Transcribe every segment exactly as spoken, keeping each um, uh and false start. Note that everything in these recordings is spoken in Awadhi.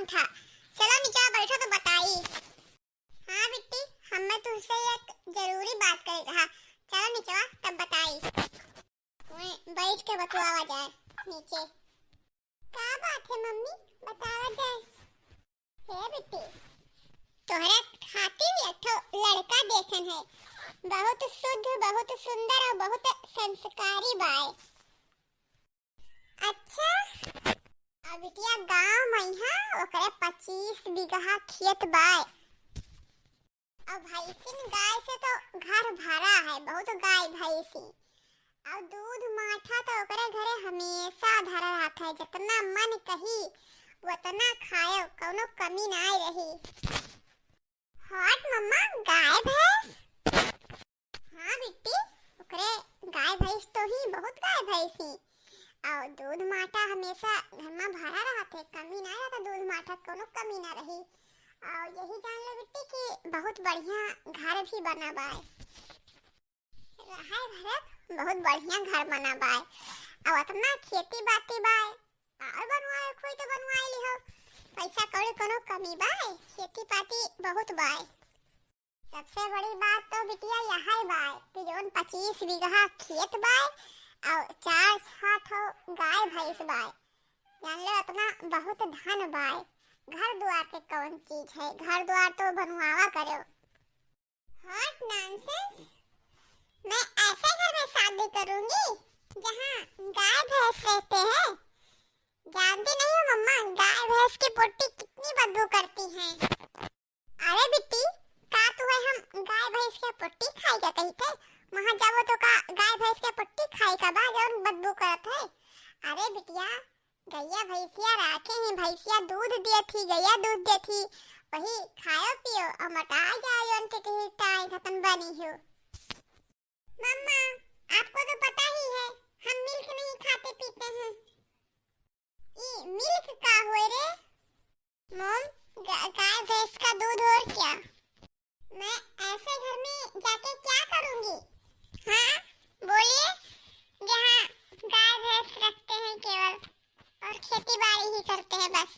था। चलो निचवा बैठो तो बताई। हाँ बिट्टी, हमें तुझसे एक जरूरी बात करे रहा। चलो निचवा तब बताई। वहीं बैठ के बतुआवा जाए नीचे। का बात है मम्मी, बतावा जाए। हे बिट्टी, तोहरा खातिर एक ठो लड़का देखन है, बहुत शुद्ध, बहुत सुंदर और बहुत संस्कारी बाय। अच्छा। अब बिटिया गाँव में है, ओकरे पच्चीस बीघा खेत बाय। अब भैंसिन गाय से तो घर भरा है, बहुत गाय भैंसी। और दूध माठा तो ओकरे घरे हमेशा धरा रहत है, जितना मन कही उतना खाए, कौनो कमी ना रही। हट मम्मा, गाय भैंस? हाँ बिट्टी, ओकरे गाय भैंस तो ही, बहुत गाय भैंस ही। और दूध माठा हमेशा घर में भरा रहत है, कमी ना रहता दूध माठा, कोनो कमी ना रही। और यही जान लो बिट्टी कि बहुत बढ़िया घर भी बना बाय। हाय भरत, बहुत बढ़िया घर बना बाय। अब इतना खेती बाती बाय, और बनवाए कोई तो बनवाए लिहो। पैसा कौड़ी कोनो कमी बाय, खेती पाती बहुत बाय। सबसे बड़ी बात तो बिटिया यही बाय कि जौन पच्चीस बीघा खेत बाय और चार छह ठो गाय भैंस बाय, जान लो इतना बहुत धन बाय। घर द्वार के कौन चीज है, घर द्वार तो बनवावा करो। What nonsense! मैं ऐसे घर में शादी करूंगी जहाँ गाय भैंस रहते हैं। जानती नहीं हो मम्मा, गाय भैंस की पोटी कितनी बदबू करती है। अरे बिट्टी, का तू है हम गाय भैंस के पोटी खाई का कही थे? वहाँ जाबो तो का गाय भैंस के पोटी खाई का बा जौन बदबू करत है? अरे बिटिया, गैया भैंसिया राखे ही, भैंसिया दूध देत ही, गैया दूध देत ही, वही खायो पियो और मोटा जाओ जौन के कही टाइम खत्म बनी हो। मम्मा, आपको तो पता ही है हम मिल्क नहीं खाते पीते हैं। ई मिल्क का होए रे? मॉम, ग-, गाय भैंस का दूध और क्या? मैं ऐसे घर में जाके क्या करूंगी? हाँ, बोलिए, जहाँ गाय भैंस रखते हैं केवल और खेती बाड़ी ही करते हैं बस।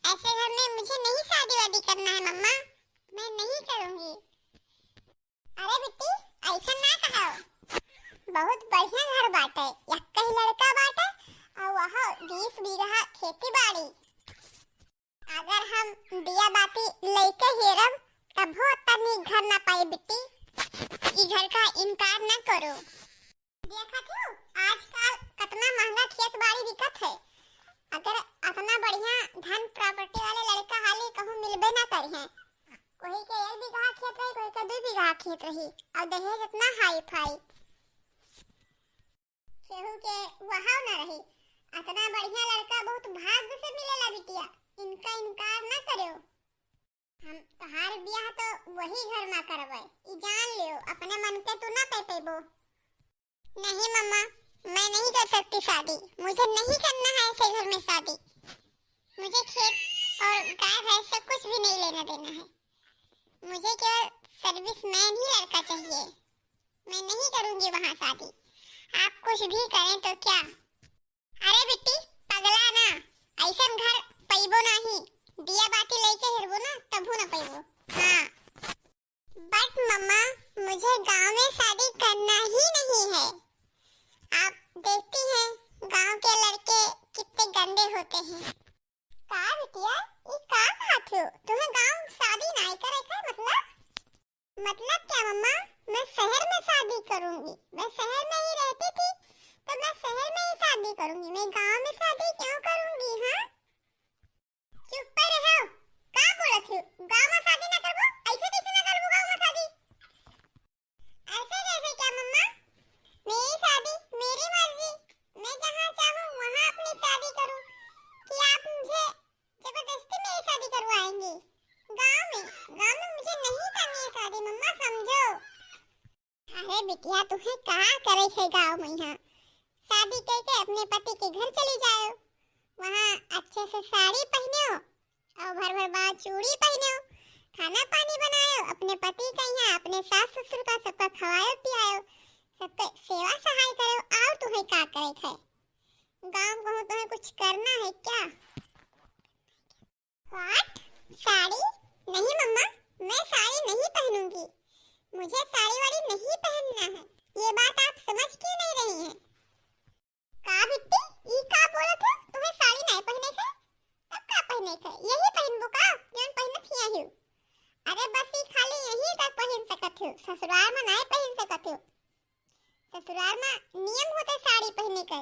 ऐसे घर में मुझे नहीं शादी वादी करना है मम्मा, मैं नहीं करूंगी। अरे बिट्टी, ऐसा ना कहो, बहुत बढ़िया घर बाटे, यक्का ही लड़का बाटे, और वह बीस बीघा खेती बाड़ी। अगर हम दिया बाती लेके हेरब, तभो तनी घर ना पाई बिट्टी, ई घर का इनकार ना करो। देखत हो, आजकल कितना महंगा खेत बाड़ी बिकत है। अगर इतना बढ़िया धन property वाले लड़का हाली कहूँ मिलबे ना करिहें। कोई के एक बीघा खेत रही, कोई के दू बीघा खेत रही, और दहेज इतना high-fi। केहू के वहाव ना रही। इतना बढ़िया लड़का बहुत भाग्य से मिलेला बिटिया, इनका इनकार ना करियो। हम तोहार बियाह तो वही घर में करबे, ई जान लियो, अपने मन के तू ना कह पेबो। नहीं मम्मा, मैं नहीं कर सकती शादी, मुझे नहीं करना है ऐसे घर में शादी। मुझे खेत और गाय भैंस से कुछ भी नहीं लेना देना है, मुझे केवल serviceman ही लड़का चाहिए। मैं नहीं करूँगी वहाँ शादी, आप कुछ भी करें तो क्या। अरे बिट्टी, पगला ना, ऐसन घर पइबो नाही। दिया बाती लेके हेरबो ना, तभू ना पइबो। हाँ। But मम्मा, मुझे गांव में शादी करना ही नहीं है। आप देखती हैं, गांव के लड़के कितने गंदे होते हैं। का बिटिया, ई का कहत हो? तुम्हें गांव शादी नाई करे के मतलब? मतलब क्या मम्मा? मैं शहर में शादी करूंगी। मैं शहर में ही रहती थी, तो मैं शहर में ही शादी करूंगी। मैं गांव में शादी क्यों करूंगी, हाँ? चुप पे रहो। का बोलत हो? गांव में शादी ना करबो? ऐसे कैसे ना करबो गांव में शादी? ऐसे कैसे क्या मम्मा? मेरी शादी, मेरी मर्जी। मैं जहाँ चाहूँ वहाँ अपनी शादी करूँ। कि आप मुझे जबरदस्ती मेरी शादी करवाएंगी? गांव में, गांव में मुझे नहीं करनी है शादी मम्मा, समझो। अरे बिटिया, तुम्हें का करे है गांव में? यहाँ शादी करके अपने पति के घर चली जाओ, वहाँ अच्छे से साड़ी पहनो और भर भर बाँह चूड़ी पहनो, खाना पानी बनाओ, अपने पति का यहाँ, अपने सास ससुर का, सबका खवाओ पियाओ, सबके सेवा सहाय करो। और तुम्हें का करे है? गांव में तुम्हें कुछ करना है क्या? ससुराल मा नियम होत है साड़ी पहिने के।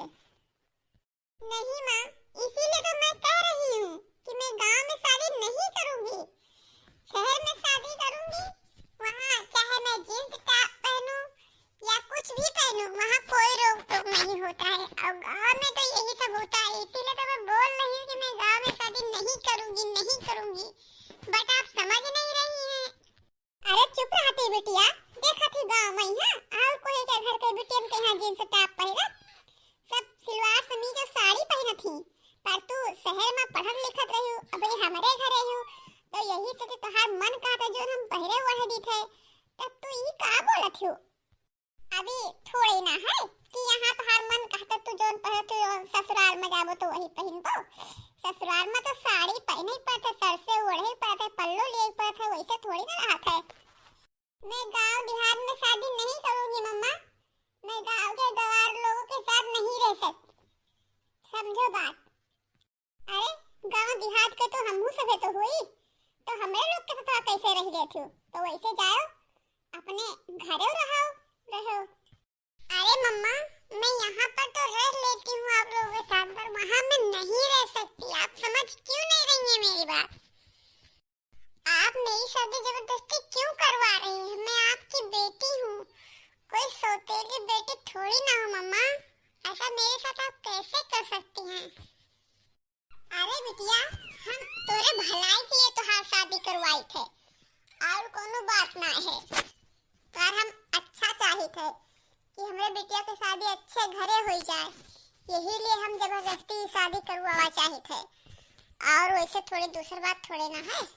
नहीं माँ, इसीलिए तो मैं कह रही हूँ कि मैं गाँव में शादी नहीं करूँगी। शहर में शादी करूँगी, वहाँ चाहे मैं jeans top पहनूँ या कुछ भी पहनूँ, वहाँ कोई रोक टोक नहीं होता है। और गाँव में तो यही सब होता है, इसीलिए तो मैं बोल रही हूँ कि मैं गाँव में शादी नहीं करूँगी, नहीं करूँगी। But आप समझ नहीं रही हैं। अरे चुप रहती बिटिया, देखत ही गाँव मा इहाँ और कोई के घर के बिटियन के इहाँ jeans top पहिरत, सब सलवार समीज और साड़ी पहिनत ही। पर तू शहर मा पढ़त लिखत रही हूँ, अबे हमरे घरे हूँ, तो यही से तो तोहार मन कहत है जो हम पहिरे ओढ़े दीत है, तब तू ई का बोलत हो? अभी थोड़े ना है कि यहाँ तोहार मन कहत है तू जौन पहिरत हो, ससुराल मा जाबो तो वही पहिनबो। ससुराल मा तो साड़ी पहिने ही पड़त है, सर से ओढ़े ही पड़त है, पल्लू लिए ही पड़त है, वैसे थोड़ी ना रहत है। मैं गांव देहात में शादी नहीं करूंगी मम्मा, मैं गांव के गवार लोगों के साथ नहीं रह सकती, समझो बात। अरे गांव देहात के तो हमहू सभे तो हुई, तो हमरे लोग के साथ कैसे रह गए थे? तो वैसे जाओ, अपने घरे रहो, रहो। अरे मम्मा, मैं यहाँ पर तो रह लेती हूँ आप लोगों के साथ, पर वहाँ मैं नहीं रह सकती। आप समझ क्यों नहीं रही हैं मेरी बात? आप मेरी शादी जबरदस्ती क्यों करवा रही हैं? मैं आपकी बेटी हूँ, कोई सौतेली बेटी थोड़ी ना हूँ मम्मा। ऐसा मेरे साथ आप कैसे कर सकती हैं? अरे बिटिया, हम तोरे भलाई के लिए तोहार शादी करवाई थे, और कोनो बात ना है। तोहार हम अच्छा चाहित है कि हमरे बिटिया के शादी अच्छे घरे होई जाए, यही लिए हम जबरदस्ती शादी करवावा चाहित है, और वैसे थोड़े दूसर बात थोड़े ना है।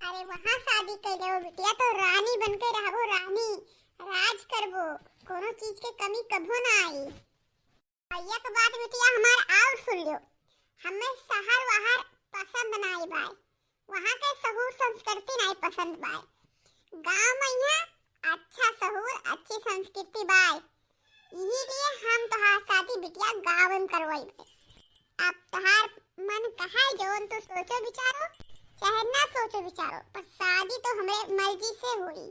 अरे वहाँ शादी कर लेबो बिटिया तो रानी बन के रहबो, रानी राज करबो, कोनो चीज के कमी कभो ना आई। भैया के बात बिटिया हमार और सुन लियो, हमें शहर वहर पसंद नाई बाय, वहाँ के सहूर संस्कृति नाई पसंद बाय। गाँव में यहाँ अच्छा सहूर, अच्छी संस्कृति बाय, यही लिए हम तोहार शादी बिटिया गाँव में करवाई। अब तोहार मन कहा जौन तू सोचो विचारो, चाहे ना सोचो विचारो, पर शादी तो हमरे मर्जी से होई।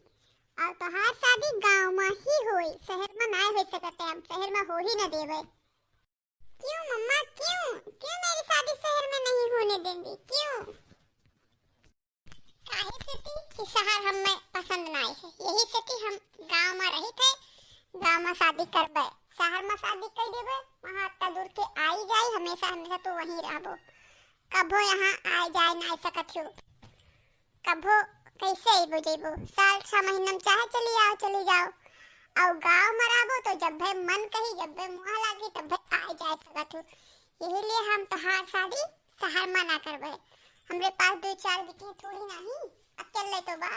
और तोहार शादी गाँव में ही होई, शहर में नाय हो सकते, हम शहर में हो ही न देवे। क्यों मम्मा, क्यों, क्यों मेरी शादी शहर में नहीं होने देंगे, क्यों? काहे से कि शहर हमें पसंद नाय है, यही से कि हम गाँव में रही थे, गाँव में शादी करबे, शहर में शादी कर देबे, वहाँ इतना दूर के आई जाई, हमेशा हमेशा तो वहीं रहबो, कभो यहाँ आए जाए ना सकत हो। कभो कैसे अइबो जइबो? साल छह महीना में चाहे चली आओ, चली जाओ। और गाँव में रहबो तो जब भे मन कही, जब भे मुँह लागी, तब भे आए जाए सकत हो। यही लिए हम तोहार शादी शहर में ना करबे। हमरे पास दो चार बिटिया थोड़ी नहीं, अकेले तो बा।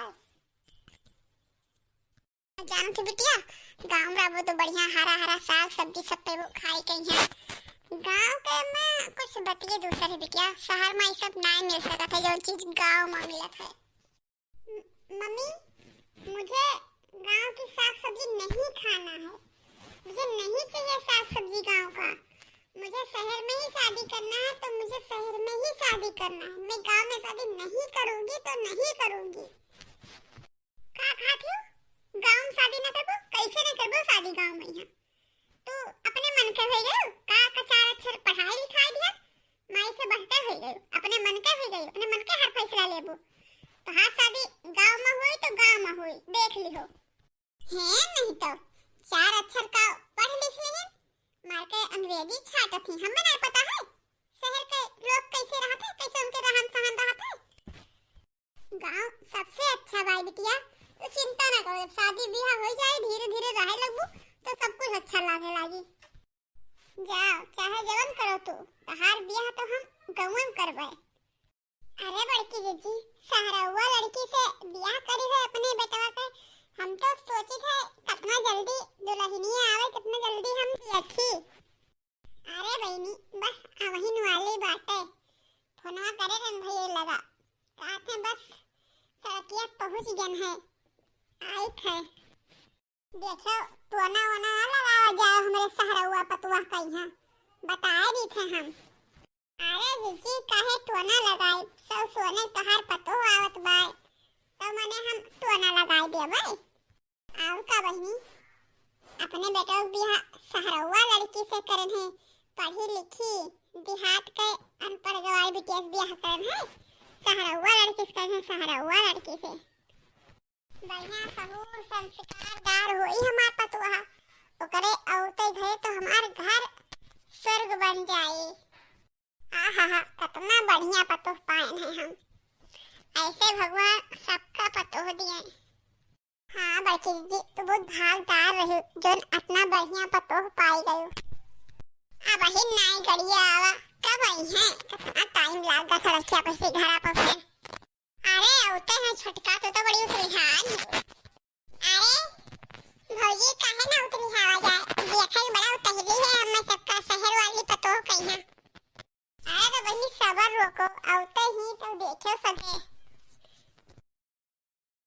जानत ही बिटिया, गाँव में रहबो तो बढ़िया हरा हरा साग सब्जी सब पेबो खाए के यहाँ। गाँव के में कुछ बतिये दूसर है बिटिया, शहर में ये सब नाय मिल सकत है, जो चीज गाँव में मिलत है। म-, मम्मी, मुझे गाँव की साग सब्जी नहीं खाना है, मुझे नहीं चाहिए साग सब्जी गाँव का। मुझे शहर में ही शादी करना है, तो मुझे शहर में ही शादी करना है। मैं गाँव में शादी नहीं करूँगी तो नहीं करूँगी। का खात हो? गाँव में शादी न करबो? कैसे न करबो शादी गाँव में यहाँ? तू अपने मन के हो गयो? का का चार अक्षर पढ़ाई लिखाई दिया? माई से बढ़कर हो गयो, अपने मन के हो गयो, अपने मन के हर फैसला लेबो। तोहार शादी गाँव में होई तो गाँव में होई, देख लिहो। हैं, नहीं तो चार अक्षर का पढ़ लिख लेहिन, मार के अंग्रेजी छाटत ही, हमें नहीं पता है शहर के लोग कैसे रहत है, कैसे उनके रहन सहन रहत है। गाँव सबसे अच्छा बाय बिटिया, तू चिंता ना करो, जब शादी ब्याह हो जाए, धीरे धीरे रहे लगबू तो सब कुछ अच्छा लागे लागी। जाओ, चाहे जवन करो तू, तहार ब्याह तो हम गाँव में करबे। अरे बड़की जीजी, सहरौआ लड़की से ब्याह करी है अपने बेटवा के। हम तो सोचित है कितना जल्दी दुल्हनिया आवे, कितना जल्दी हम देखी। अरे बहिनी, बस आवहिन वाली बाटे। फोनवा करे रन भैया लगा, कहते बस सड़किया पहुँच गन है, आइत है। देखो, टोना वोना ना लगावा जाए हमरे सहरौआ पतुआ का यहाँ, बताए दी थे हम। अरे जीजी, काहे टोना लगाई, सब सोने तहार पतो आवत बाय, तो मने हम टोना लगाई देबै। और का बहिनी? अपने बेटवा के बियाह सहरौआ लड़की से करन है, पढ़ी लिखी, देहात के अनपढ़ गवार बिटिया से बियाह करन है, सहरौआ लड़की से करन है, सहरौआ लड़की से। बढ़िया सहूर संस्कारदार होई हमार पतोहा, ओकरे अउते घरे तो हमार घर स्वर्ग बन जाई। आहा हा, कितना बढ़िया पतोह पायन है हम। ऐसे भगवान सबका पतोह दिए। हाँ बड़की दीदी, तू बहुत भागदार रही, जोन इतना बढ़िया पतोह पाई गयो। अब ही नाई गड़िया आवा, कब आई है? कितना टाइम लाग गया था लड़किया पैसे घर आ पहुँचे। अरे अउते हैं छोटका, तू तो बड़ी उतरिहान है। अरे भौजी, काहे ना उतरिहावा जाए, देखा ही बड़ा उतहली है, हमें सबका शहर वाली पतोह कही है। अरे तो बहिनी सबर रखो, अउते ही तो देखो सके।